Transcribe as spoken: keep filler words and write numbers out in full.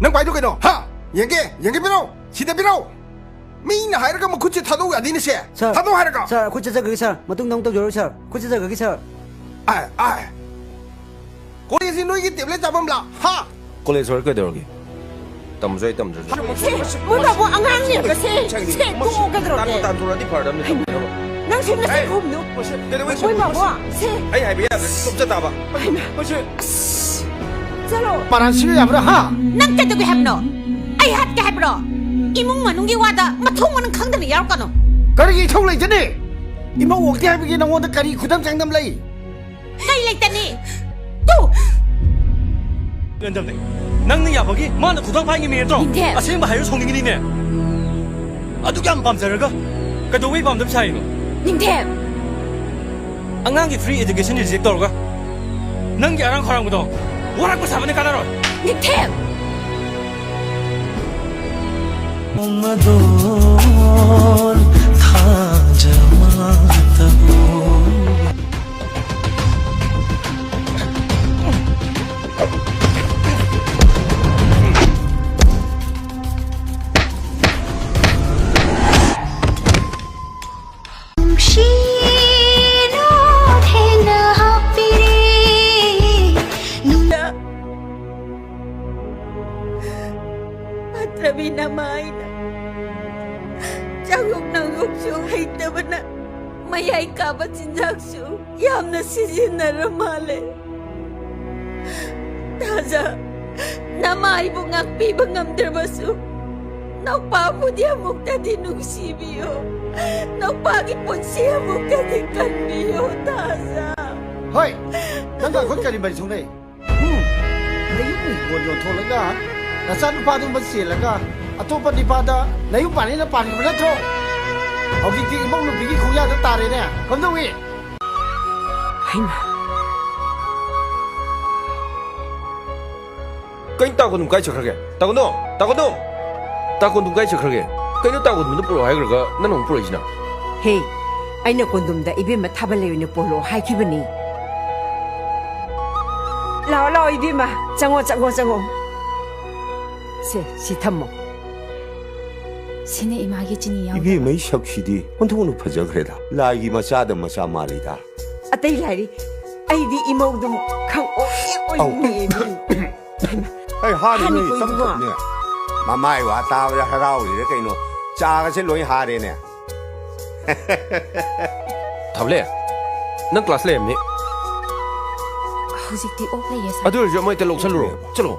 ꯅꯪ ꯄꯥꯏꯗꯣ ꯀꯩꯅꯣ? ꯍꯥ? ꯌꯦꯡꯒꯦ, ꯌꯦꯡꯒꯦ ꯄꯤꯔꯛꯑꯣ꯫ ꯁꯤꯗ ꯄꯤꯔꯛꯑꯣ꯫ ꯃꯤꯅ ꯍꯥꯏꯔꯒ ꯃꯈꯨꯠꯁꯦ ꯊꯥꯗꯣꯛꯎ ꯌꯥꯗꯦꯅꯦ ꯁꯦ꯫ ꯁꯥꯔ, ꯊꯥꯗꯣꯛ ꯍꯥꯏꯔꯒ꯫ ꯁꯥꯔ, ꯑꯩꯈꯣꯏ ꯆꯠꯆꯈ꯭ꯔꯒꯦ ꯁꯥꯔ꯫ ꯃꯇꯨꯡꯗ ꯑꯃꯨꯛ ꯇꯧꯖꯔꯣꯏ ꯁꯥꯔ꯫ ꯑꯩꯈꯣꯏ ꯆꯠꯆꯈ꯭ꯔꯒꯦ ꯁꯥꯔ꯫ ꯑꯥꯏ, ꯑꯥꯏ꯫ ꯀꯣꯂꯦꯖꯁꯤ ꯅꯣꯏꯒꯤ ꯇꯦꯕ꯭ꯂꯦꯠ ꯆꯥꯐꯝꯂꯥ? ꯍꯥ? ꯀꯣꯂꯦꯖ ꯑꯣꯏꯔ ꯀꯩꯗꯧꯔꯒꯦ? ꯇꯝꯁꯨ ꯑꯩ ꯇꯝꯗ꯭ꯔꯁꯨ꯫ ꯁꯦ, ꯃꯣꯏ ꯕꯥꯕꯨ ꯑꯉꯥꯡꯅꯦꯕ ꯁꯦ꯫ ꯁꯦ, ꯇꯣꯛꯑꯣ ꯀꯩꯗꯧꯔꯒꯦ? ꯇꯥꯟꯕꯨ ꯇꯥꯟꯊꯣꯔꯛꯑꯗꯤ ꯐꯔꯗꯝꯅꯦ, ꯇꯝꯅꯕ꯫ ꯅꯪꯁꯨ ꯅꯁꯛ ꯈꯨꯝꯅꯨ꯫ ꯀꯩꯗꯧꯕꯩ ꯃꯣꯏ ꯕꯥꯕꯨ ꯁꯦ꯫ ꯑꯩ ꯍꯥꯏꯕ ꯌꯥꯗ꯭ꯔꯗꯤ ꯆꯨꯞ ꯆꯠ ꯇꯥꯕ꯫ ꯍꯩꯃꯥ꯫ ꯆꯠꯂꯣ꯫ ꯄꯥꯔꯥꯟ ꯁꯤꯕ ꯌꯥꯕ꯭ꯔꯥ, ꯍꯥ? ꯅꯪ ꯀꯩꯗꯧꯒꯦ ꯍꯥꯏꯕꯅꯣ? ꯑꯩ ꯍꯥꯠꯀꯦ ꯍꯥꯏꯕ꯭ꯔꯣ? ꯏꯃꯨꯡ ꯃꯅꯨꯡꯒꯤ ꯋꯥꯗ ꯃꯊꯣꯡ ꯃꯔꯝ ꯈꯪꯗꯅ ꯌꯥꯎꯔꯛꯀꯅꯨ꯫ ꯀꯔꯤꯒꯤ ꯏꯊꯧ ꯂꯩꯇꯅꯤ? ꯏꯃꯧ ꯑꯣꯛꯇꯦ ꯍꯥꯏꯕꯒꯤ ꯅꯉꯣꯟꯗ ꯀꯔꯤ ꯈꯨꯗꯝ ꯆꯥꯡꯗꯝ ꯂꯩ? ꯀꯩ ꯂꯩꯇꯅꯤ? ꯇꯨ! ꯌꯥꯟꯗꯝꯅꯦ꯫ ꯅꯪꯅ ꯌꯥꯕꯒꯤ ꯃꯥꯅ ꯈꯨꯗꯥꯡ ꯄꯥꯏꯉꯤꯃꯤ ꯅꯠꯇ꯭ꯔꯣ? ꯅꯤꯡꯊꯦꯝ! ꯑꯁꯦꯡꯕ ꯍꯥꯏꯔ ꯁꯥꯎꯅꯤꯡꯉꯤꯅꯤꯅꯦ꯫ ꯑꯗꯨꯛ ꯌꯥꯝ ꯄꯥꯝꯖꯔꯒ ꯀꯩꯗꯧꯕꯩ ꯄꯥꯝꯗꯕ ꯁꯥꯔꯤꯅꯣ? ꯅꯤꯡꯊꯦꯝ! ꯑꯉꯥꯡꯒꯤ free education reject ꯇꯧꯔꯒ ꯅꯪꯒꯤ ꯑꯔꯥꯡ ꯈꯧꯔꯥꯡꯕꯗꯣ ꯋꯥꯔꯛꯄ ꯁꯥꯕꯅ ꯀꯥꯟꯅꯔꯣꯏ꯫ ꯅꯤꯡꯊꯦꯝ! ꯃꯗꯣꯟ ꯊꯥꯖꯃꯥꯇꯕꯨ꯫ ꯅꯨꯡꯁꯤꯅꯣ ꯊꯦꯡꯅ ꯍꯥꯞꯄꯤꯔꯦ꯫ ꯅꯨꯡꯗ ꯐꯠꯇ꯭ꯔꯕꯤ ꯅꯃꯥꯏꯅ ꯆꯥꯛꯂꯨꯛ ꯅꯥꯡꯂꯨꯛꯁꯨ ꯍꯩꯇꯕꯅ ꯃꯌꯥꯏ ꯀꯥꯕ ꯆꯤꯟꯖꯥꯛꯁꯨ ꯌꯥꯝꯅ ꯁꯤꯖꯤꯟꯅꯔ ꯃꯥꯜꯂꯦ꯫ ꯇꯥꯖꯥ, ꯅꯃꯥꯏꯕꯨ ꯉꯥꯛꯄꯤꯕ ꯉꯝꯗ꯭ꯔꯕꯁꯨ, ꯅꯧꯄꯥꯕꯨꯗꯤ ꯑꯃꯨꯛꯇꯗꯤ ꯅꯨꯡꯁꯤꯕꯤꯌꯨ꯫ ꯅꯧꯄꯥꯒꯤ ꯄꯨꯟꯁꯤ ꯑꯃꯨꯛꯇꯗꯤ ꯀꯟꯕꯤꯌꯨ, ꯇꯥꯖꯥ꯫ ꯍꯣꯏ, ꯅꯪꯒ ꯑꯩꯈꯣꯏ ꯀꯔꯤ ꯃꯔꯤ ꯊꯨꯡꯅꯩ? ꯎꯝ, ꯅꯌꯨꯝ ꯍꯤꯡꯒꯣꯜ ꯌꯣꯟꯊꯣꯛꯂꯒ ꯅꯆꯥꯅꯨꯄꯥꯗꯨ ꯑꯃ ꯆꯦꯜꯂꯒ ꯑꯇꯣꯞꯄ ꯅꯤꯄꯥꯗ ꯅꯌꯨꯝ ꯄꯥꯟꯅꯤꯅ ꯄꯥꯟꯈꯤꯕ ꯅꯠꯇ꯭ꯔꯣ? ꯍꯧꯖꯤꯛꯇꯤ ꯏꯃꯧ ꯅꯨꯄꯤꯒꯤ ꯈꯣꯡꯌꯥꯗ ꯇꯥꯔꯦꯅꯦ꯫ ꯀꯝꯗꯧꯏ? ꯍꯩꯃꯥ! ꯀꯩꯅꯣ ꯇꯥ ꯀꯣꯟꯗꯨꯝ ꯀꯥꯏ ꯆꯠꯈ꯭ꯔꯒꯦ? ꯇꯥ ꯀꯣꯟꯗꯨꯝ! ꯇꯥ ꯀꯣꯟꯗꯨꯝ! ꯇꯥ ꯀꯣꯟꯗꯨꯝ ꯀꯥꯏ ꯆꯠꯈ꯭ꯔꯒꯦ? ꯀꯩꯅꯣ ꯇꯥ ꯀꯣꯟꯗꯨꯝꯗꯣ ꯄꯨꯔꯛꯑꯣ ꯍꯥꯏꯈ꯭ꯔꯒ ꯅꯪꯅ ꯑꯃꯨꯛ ꯄꯨꯔꯛꯏꯁꯤꯅ? ꯍꯦ, ꯑꯩꯅ ꯀꯣꯟꯗꯨꯝꯗ ꯏꯕꯦꯝꯃ ꯊꯥꯕꯜ ꯂꯩ ꯑꯣꯏꯅ ꯄꯣꯜꯂꯛꯑꯣ ꯍꯥꯏꯈꯤꯕꯅꯤ꯫ ꯂꯥꯛꯑꯣ, ꯂꯥꯛꯑꯣ ꯏꯕꯦꯝꯃ, ꯆꯪꯉꯣ, ꯆꯪꯉꯣ, ꯆꯪꯉꯣ꯫ ꯁꯦ, ꯁꯤ ꯊꯝꯃꯣ꯫ ꯁꯤꯅ ꯏꯃꯥꯒꯤ ꯆꯤꯅꯤ ꯌꯥꯎꯗꯕ꯫ ꯏꯕꯦꯝꯃꯩ ꯁꯛꯁꯤꯗꯤ ꯑꯣꯟꯊꯣꯛꯅ ꯐꯖꯈ꯭ꯔꯦꯗ꯫ ꯂꯥꯏꯒꯤ ꯃꯆꯥꯗ ꯃꯆꯥ ꯃꯥꯜꯂꯤꯗ꯫ ꯑꯇꯩ ꯂꯥꯏꯔꯤ, ꯑꯩꯗꯤ ꯏꯃꯧꯗꯨ ꯈꯪ ꯑꯣꯏ ꯑꯣꯏꯅꯤꯡꯉꯦ꯫ ꯑꯩ ꯍꯥꯔꯤ ꯍꯥꯅꯤ ꯅꯣꯏ ꯀꯣꯏꯕ꯫ ꯇꯞ ꯇꯞꯅꯦ꯫ ꯃꯃꯥꯏ ꯋꯥ ꯇꯥꯕꯗ ꯍꯔꯥꯎꯔꯤꯔ ꯀꯩꯅꯣ? ꯆꯥꯒꯁꯦ ꯂꯣꯏ ꯍꯥꯔꯦꯅꯦ꯫ ꯊꯥꯎꯂꯦ, ꯅꯪ ꯀ꯭ꯂꯥꯁ ꯂꯩꯔꯝꯅꯤ꯫ ꯍꯧꯖꯤꯛꯇꯤ ꯑꯣꯐ ꯂꯩꯌꯦ ꯁꯥꯔ꯫ ꯑꯗꯨ ꯑꯣꯏꯔꯁꯨ ꯑꯃ ꯍꯦꯛꯇ ꯂꯧꯁꯜꯂꯨꯔꯣ꯫ ꯆꯠꯂꯣ꯫